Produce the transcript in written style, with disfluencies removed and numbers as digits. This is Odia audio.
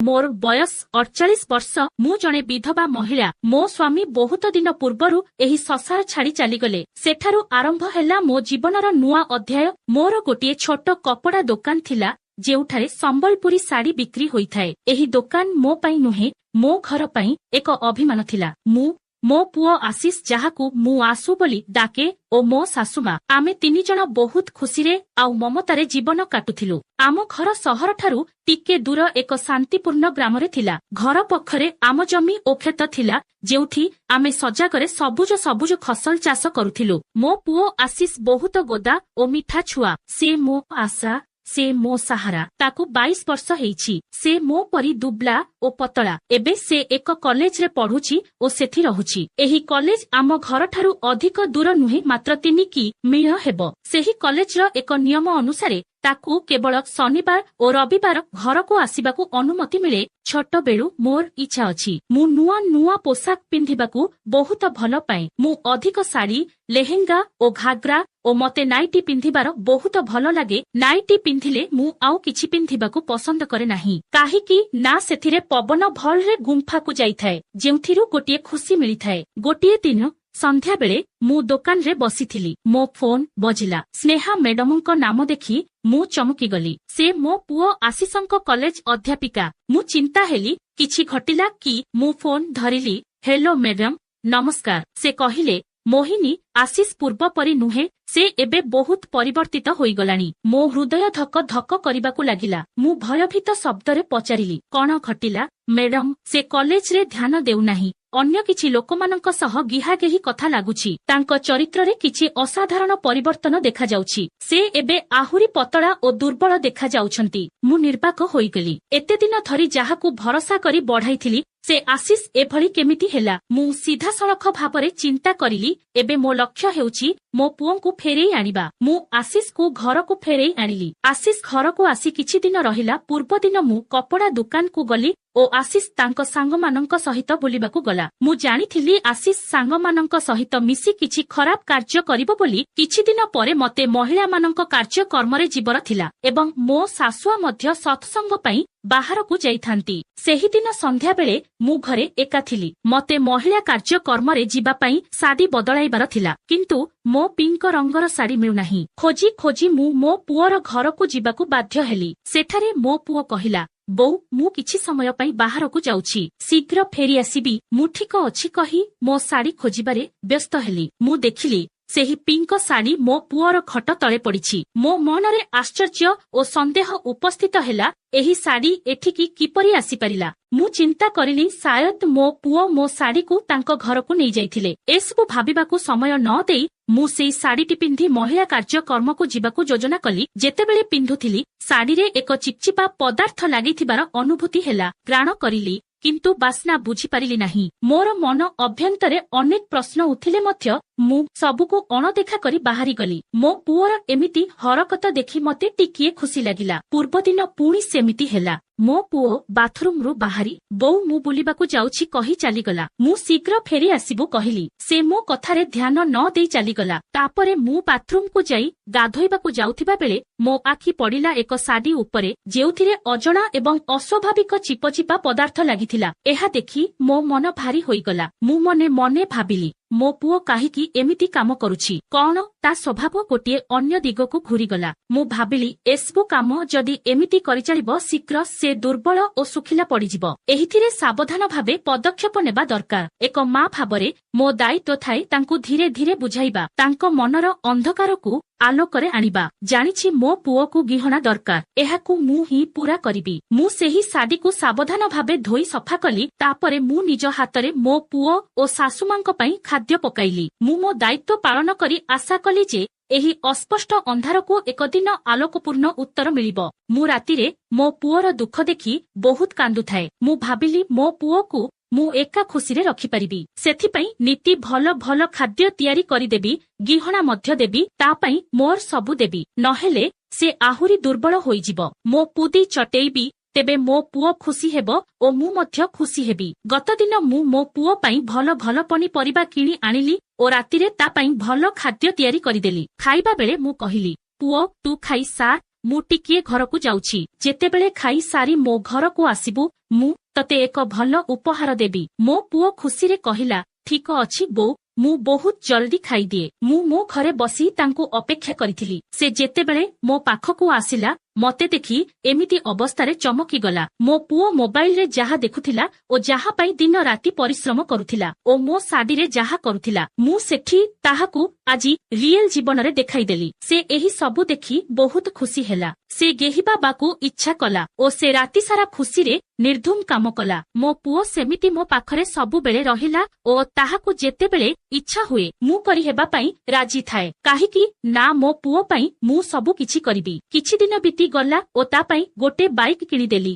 ମୋର ବୟସ 48 ବର୍ଷ। ମୁଁ ଜଣେ ବିଧବା ମହିଳା। ମୋ ସ୍ୱାମୀ ବହୁତ ଦିନ ପୂର୍ବରୁ ଏହି ସଂସାର ଛାଡି ଚାଲିଗଲେ। ସେଠାରୁ ଆରମ୍ଭ ହେଲା ମୋ ଜୀବନର ନୂଆ ଅଧ୍ୟାୟ। ମୋର ଗୋଟିଏ ଛୋଟ କପଡା ଦୋକାନ ଥିଲା, ଯେଉଁଠାରେ ସମ୍ବଲପୁରୀ ଶାଢୀ ବିକ୍ରି ହୋଇଥାଏ। ଏହି ଦୋକାନ ମୋ ପାଇଁ ନୁହେଁ, ମୋ ଘର ପାଇଁ ଏକ ଅଭିମାନ ଥିଲା। ମୁଁ, ମୋ ପୁଅ ଆଶିଷ, ଯାହାକୁ ମୁଁ ଆସୁ ବୋଲି ଡାକେ, ଓ ମୋ ଶାଶୁମା, ଆମେ ତିନି ଜଣ ବହୁତ ଖୁସିରେ ଆଉ ମମତାରେ ଜୀବନ କାଟୁଥିଲୁ। ଆମ ଘର ସହରଠାରୁ ଟିକେ ଦୂର ଏକ ଶାନ୍ତିପୂର୍ଣ୍ଣ ଗ୍ରାମରେ ଥିଲା। ଘର ପଖରେ ଆମ ଜମି ଓ କ୍ଷେତ ଥିଲା, ଯେଉଁଠି ଆମେ ସଜାଗରେ ସବୁଜ ସବୁଜ ଫସଲ ଚାଷ କରୁଥିଲୁ। ମୋ ପୁଅ ଆଶିଷ ବହୁତ ଗୋଦା ଓ ମିଠା ଛୁଆ। ସେ ମୋ ଆଶା, ସେ ମୋ ସାହାରା। ତାକୁ 22 ବର୍ଷ ହେଇଛି। ସେ ମୋ ପରି ଦୁବ୍ଲା ଓ ପତଳା। ଏବେ ସେ ଏକ କଲେଜରେ ପଢୁଛି ଓ ସେଠି ରହୁଛି। ଏହି କଲେଜ ଆମ ଘରଠାରୁ ଅଧିକ ଦୂର ନୁହେଁ, ମାତ୍ର 3 କି ମି ହେବ। ସେହି କଲେଜର ଏକ ନିୟମ ଅନୁସାରେ ତାକୁ କେବଳ ଶନିବାର ଓ ରବିବାର ଘରକୁ ଆସିବାକୁ ଅନୁମତି ମିଳେ। ଛୋଟ ବେଳୁ ମୋର ଇଚ୍ଛା ଅଛି, ମୁଁ ନୂଆ ନୂଆ ପୋଷାକ ପିନ୍ଧିବାକୁ ବହୁତ ଭଲ ପାଏ। ମୁଁ ଅଧିକ ଶାଢୀ, ଲେହେଙ୍ଗା ଓ ଘାଗ୍ରା ଓ ମତେ ନାଇଟି ପିନ୍ଧିବାର ବହୁତ ଭଲ ଲାଗେ। ନାଇଟି ପିନ୍ଧିଲେ ମୁଁ ଆଉ କିଛି ପିନ୍ଧିବାକୁ ପସନ୍ଦ କରେ ନାହିଁ, କାହିଁକି ନା ସେଥିରେ ପବନ ଭଲରେ ଗୁମ୍ଫାକୁ ଯାଇଥାଏ, ଯେଉଁଥିରୁ ଗୋଟିଏ ଖୁସି ମିଳିଥାଏ। ଗୋଟିଏ ଦିନ ସନ୍ଧ୍ୟାବେଳେ ମୁଁ ଦୋକାନରେ ବସିଥିଲି। ମୋ ଫୋନ ବଜିଲା। ସ୍ନେହା ମେଡମଙ୍କ ନାମ ଦେଖି ମୁଁ ଚମକିଗଲି। ସେ ମୋ ପୁଅ ଆଶିଷଙ୍କ କଲେଜ ଅଧ୍ୟାପିକା। ମୁଁ ଚିନ୍ତା ହେଲି, କିଛି ଘଟିଲା କି? ମୁଁ ଫୋନ ଧରିଲି। "ହେଲୋ ମ୍ୟାଡମ, ନମସ୍କାର।" ସେ କହିଲେ, "ମୋହିନୀ, ଆଶିଷ ପୂର୍ବ ପରି ନୁହେଁ। ସେ ଏବେ ବହୁତ ପରିବର୍ତ୍ତିତ ହୋଇଗଲାଣି।" ମୋ ହୃଦୟ ଧକ ଧକ କରିବାକୁ ଲାଗିଲା। ମୁଁ ଭୟଭୀତ ଶବ୍ଦରେ ପଚାରିଲି, "କଣ ଘଟିଲା ମ୍ୟାଡମ?" "ସେ କଲେଜରେ ଧ୍ୟାନ ଦେଉନାହିଁ। ଅନ୍ୟ କିଛି ଲୋକମାନଙ୍କ ସହ ଗିହାଗେହି କଥା ଲାଗୁଛି। ତାଙ୍କ ଚରିତ୍ରରେ କିଛି ଅସାଧାରଣ ପରିବର୍ତ୍ତନ ଦେଖାଯାଉଛି। ସେ ଏବେ ଆହୁରି ପତଳା ଓ ଦୁର୍ବଳ ଦେଖାଯାଉଛନ୍ତି।" ମୁଁ ନିର୍ବାକ ହୋଇଗଲି। ଏତେ ଦିନ ଧରି ଯାହାକୁ ଭରସା କରି ବଢାଇଥିଲି, ସେ ଆଶିଷ ଏଭଳି କେମିତି ହେଲା? ମୁଁ ସିଧାସଳଖ ଭାବରେ ଚିନ୍ତା କରିଲି, ଏବେ ମୋ ଲକ୍ଷ୍ୟ ହେଉଛି ମୋ ପୁଅଙ୍କୁ ଫେରେଇ ଆଣିବା। ମୁଁ ଆଶିଷକୁ ଘରକୁ ଫେରେଇ ଆଣିଲି। ଆଶିଷ ଘରକୁ ଆସି କିଛି ଦିନ ରହିଲା। ପୂର୍ବଦିନ ମୁଁ କପଡା ଦୋକାନକୁ ଗଲି ଓ ଆଶିଷ ତାଙ୍କ ସାଙ୍ଗମାନଙ୍କ ସହିତ ବୁଲିବାକୁ ଗଲା। ମୁଁ ଜାଣିଥିଲି, ଆଶିଷ ସାଙ୍ଗମାନଙ୍କ ସହିତ ମିଶି କିଛି ଖରାପ କାର୍ଯ୍ୟ କରିବ ବୋଲି। କିଛି ଦିନ ପରେ ମତେ ମହିଳାମାନଙ୍କ କାର୍ଯ୍ୟକ୍ରମରେ ଯିବାର ଥିଲା ଏବଂ ମୋ ଶାଶୁଆ ମଧ୍ୟ ସତ୍ସଙ୍ଗ ପାଇଁ ବାହାରକୁ ଯାଇଥାନ୍ତି। ସେହିଦିନ ସନ୍ଧ୍ୟାବେଳେ ମୁଁ ଘରେ ଏକା ଥିଲି। ମତେ ମହିଳା କାର୍ଯ୍ୟକ୍ରମରେ ଯିବା ପାଇଁ ଶାଢୀ ବଦଳାଇବାର ଥିଲା, କିନ୍ତୁ ମୋ ପିଙ୍କ ରଙ୍ଗର ଶାଢୀ ମିଳୁନାହିଁ। ଖୋଜି ଖୋଜି ମୁଁ ମୋ ପୁଅର ଘରକୁ ଯିବାକୁ ବାଧ୍ୟ ହେଲି। ସେଠାରେ ମୋ ପୁଅ କହିଲା, "ବୋଉ, ମୁଁ କିଛି ସମୟ ପାଇଁ ବାହାରକୁ ଯାଉଛି, ଶୀଘ୍ର ଫେରି ଆସିବି।" ମୁଁ ଠିକ ଅଛି କହି ମୋ ଶାଢୀ ଖୋଜିବାରେ ବ୍ୟସ୍ତ ହେଲି। ମୁଁ ଦେଖିଲି, ସେହି ପିଙ୍କ ଶାଢୀ ମୋ ପୁଅର ଖଟ ତଳେ ପଡ଼ିଛି। ମୋ ମନରେ ଆଶ୍ଚର୍ଯ୍ୟ ଓ ସନ୍ଦେହ ଉପସ୍ଥିତ ହେଲା, ଏହି ଶାଢୀ ଏଠିକି କିପରି ଆସିପାରିଲା? ମୁଁ ଚିନ୍ତା କରିଲି, ସାୟଦ ମୋ ପୁଅ ମୋ ଶାଢୀକୁ ତାଙ୍କ ଘରକୁ ନେଇଯାଇଥିଲେ। ଏସବୁ ଭାବିବାକୁ ସମୟ ନ ଦେଇ ମୁଁ ସେଇ ଶାଢୀଟି ପିନ୍ଧି ମହିଳା କାର୍ଯ୍ୟକ୍ରମକୁ ଯିବାକୁ ଯୋଜନା କଲି। ଯେତେବେଳେ ପିନ୍ଧୁଥିଲି, ଶାଢୀରେ ଏକ ଚିପଚିପା ପଦାର୍ଥ ଲାଗିଥିବାର ଅନୁଭୂତି ହେଲା। ଘ୍ରାଣ କରିଲି, କିନ୍ତୁ ବାସ୍ନା ବୁଝିପାରିଲି ନାହିଁ। ମୋର ମନ ଅଭ୍ୟନ୍ତରେ ଅନେକ ପ୍ରଶ୍ନ ଉଠିଲେ ମଧ୍ୟ ମୁଁ ସବୁକୁ ଅଣଦେଖା କରି ବାହାରିଗଲି। ମୋ ପୁଅର ଏମିତି ହରକତ ଦେଖି ମତେ ଟିକିଏ ଖୁସି ଲାଗିଲା। ପୂର୍ବଦିନ ପୁଣି ସେମିତି ହେଲା। ମୋ ପୁଅ ବାଥରୁମରୁ ବାହାରି "ବୋଉ, ମୁଁ ବୁଲିବାକୁ ଯାଉଛି" କହି ଚାଲିଗଲା। ମୁଁ ଶୀଘ୍ର ଫେରି ଆସିବୁ କହିଲି। ସେ ମୋ କଥାରେ ଧ୍ୟାନ ନ ଦେଇ ଚାଲିଗଲା। ତାପରେ ମୁଁ ବାଥରୁମକୁ ଯାଇ ଗାଧୋଇବାକୁ ଯାଉଥିବା ବେଳେ ମୋ ଆଖି ପଡ଼ିଲା ଏକ ଶାଢୀ ଉପରେ, ଯେଉଁଥିରେ ଅଜଣା ଏବଂ ଅସ୍ୱାଭାବିକ ଚିପଚିପା ପଦାର୍ଥ ଲାଗିଥିଲା। ଏହା ଦେଖି ମୋ ମନ ଭାରି ହୋଇଗଲା। ମୁଁ ମନେ ମନେ ଭାବିଲି, ମୋ ପୁଅ କାହିଁକି ଏମିତି କାମ କରୁଛି? କଣ ତା ସ୍ୱଭାବ ଗୋଟିଏ ଅନ୍ୟ ଦିଗକୁ ଘୁରିଗଲା? ମୁଁ ଭାବିଲି, ଏସବୁ କାମ ଯଦି ଏମିତି କରିଚାଲିବ, ଶୀଘ୍ର ସେ ଦୁର୍ବଳ ଓ ଶୁଖିଲା ପଡ଼ିଯିବ। ଏହିଥିରେ ସାବଧାନ ଭାବେ ପଦକ୍ଷେପ ନେବା ଦରକାର। ଏକ ମା ଭାବରେ ମୋ ଦାୟିତ୍ୱ ଥାଏ ତାଙ୍କୁ ଧୀରେ ଧୀରେ ବୁଝାଇବା, ତାଙ୍କ ମନର ଅନ୍ଧକାରକୁ ଆଲୋକରେ ଆଣିବା। ଜାଣିଛି, ମୋ ପୁଅକୁ ଗିହଣା ଦରକାର। ଏହାକୁ ମୁଁ ହିଁ ପୂରା କରିବି। ମୁଁ ସେହି ଶାଢୀକୁ ସାବଧାନ ଭାବେ ଧୋଇ ସଫା କଲି। ତାପରେ ମୁଁ ନିଜ ହାତରେ ମୋ ପୁଅ ଓ ଶାଶୁମାଙ୍କ ପାଇଁ ଖାଦ୍ୟ ପକାଇଲି। ମୁଁ ମୋ ଦାୟିତ୍ୱ ପାଳନ କରି ଆଶା କଲି ଯେ ଏହି ଅସ୍ପଷ୍ଟ ଅନ୍ଧାରକୁ ଏକ ଦିନ ଆଲୋକପୂର୍ଣ୍ଣ ଉତ୍ତର ମିଳିବ। ମୁଁ ରାତିରେ ମୋ ପୁଅର ଦୁଃଖ ଦେଖି ବହୁତ କାନ୍ଦୁଥାଏ। ମୁଁ ଭାବିଲି, ମୋ ପୁଅକୁ ମୁଁ ଏକା ଖୁସିରେ ରଖିପାରିବି। ସେଥିପାଇଁ ନିତି ଭଲ ଭଲ ଖାଦ୍ୟ ତିଆରି କରିଦେବି, ଗିହଣା ମଧ୍ୟ ଦେବି, ତା ପାଇଁ ମୋର ସବୁ ଦେବି। ନହେଲେ ସେ ଆହୁରି ଦୁର୍ବଳ ହୋଇଯିବ। ମୋ ପୁଦି ଚଟେଇବି, ତେବେ ମୋ ପୁଅ ଖୁସି ହେବ ଓ ମୁଁ ମଧ୍ୟ ଖୁସି ହେବି। ଗତଦିନ ମୁଁ ମୋ ପୁଅ ପାଇଁ ଭଲ ଭଲ ପନିପରିବା କିଣି ଆଣିଲି ଓ ରାତିରେ ତା ପାଇଁ ଭଲ ଖାଦ୍ୟ ତିଆରି କରିଦେଲି। ଖାଇବା ବେଳେ ମୁଁ କହିଲି, "ପୁଅ, ତୁ ଖାଇ ସାର। ମୁଁ ଟିକିଏ ଘରକୁ ଯାଉଛି। ଯେତେବେଳେ ଖାଇ ସାରି ମୋ ଘରକୁ ଆସିବୁ, ମୁଁ ତତେ ଏକ ଭଲ ଉପହାର ଦେବି। ମୋ ପୁଅ ଖୁସିରେ କହିଲା, ଠିକ ଅଛି ବୋଉ, ମୁଁ ବହୁତ ଜଲଦି ଖାଇଦିଏ। ମୁଁ ମୋ ଘରେ ବସି ତାଙ୍କୁ ଅପେକ୍ଷା କରିଥିଲି। ସେ ଯେତେବେଳେ ମୋ ପାଖକୁ ଆସିଲା, ମତେ ଦେଖି ଏମିତି ଅବସ୍ଥାରେ ଚମକିଗଲା। ମୋ ପୁଅ ମୋବାଇଲରେ ଯାହା ଦେଖୁଥିଲା ଓ ଯାହା ପାଇଁ ଦିନ ରାତି ପରିଶ୍ରମ କରୁଥିଲା ଓ ମୋ ଶାଢୀରେ ଯାହା କରୁଥିଲା, ମୁଁ ସେଠି ତାହାକୁ ଆଜି ରିଏଲ ଜୀବନରେ ଦେଖାଇଦେଲି। ସେ ଏହି ସବୁ ଦେଖି ବହୁତ ଖୁସି ହେଲା। ସେ ଗେହିବାକୁ ଇଚ୍ଛା କଲା ଓ ସେ ରାତି ସାରା ଖୁସିରେ ନିର୍ଦ୍ଧୁମ କାମ କଲା। ମୋ ପୁଅ ସେମିତି ମୋ ପାଖରେ ସବୁବେଳେ ରହିଲା ଓ ତାହାକୁ ଯେତେବେଳେ ଇଚ୍ଛା ହୁଏ, ମୁଁ କରିହେବା ପାଇଁ ରାଜି ଥାଏ, କାହିଁକି ନା ମୋ ପୁଅ ପାଇଁ ମୁଁ ସବୁ କିଛି କରିବି। କିଛି ଦିନ ବିତି ଗଲା ଓ ତା ପାଇଁ ଗୋଟେ ବାଇକ୍ କିଣିଦେଲି।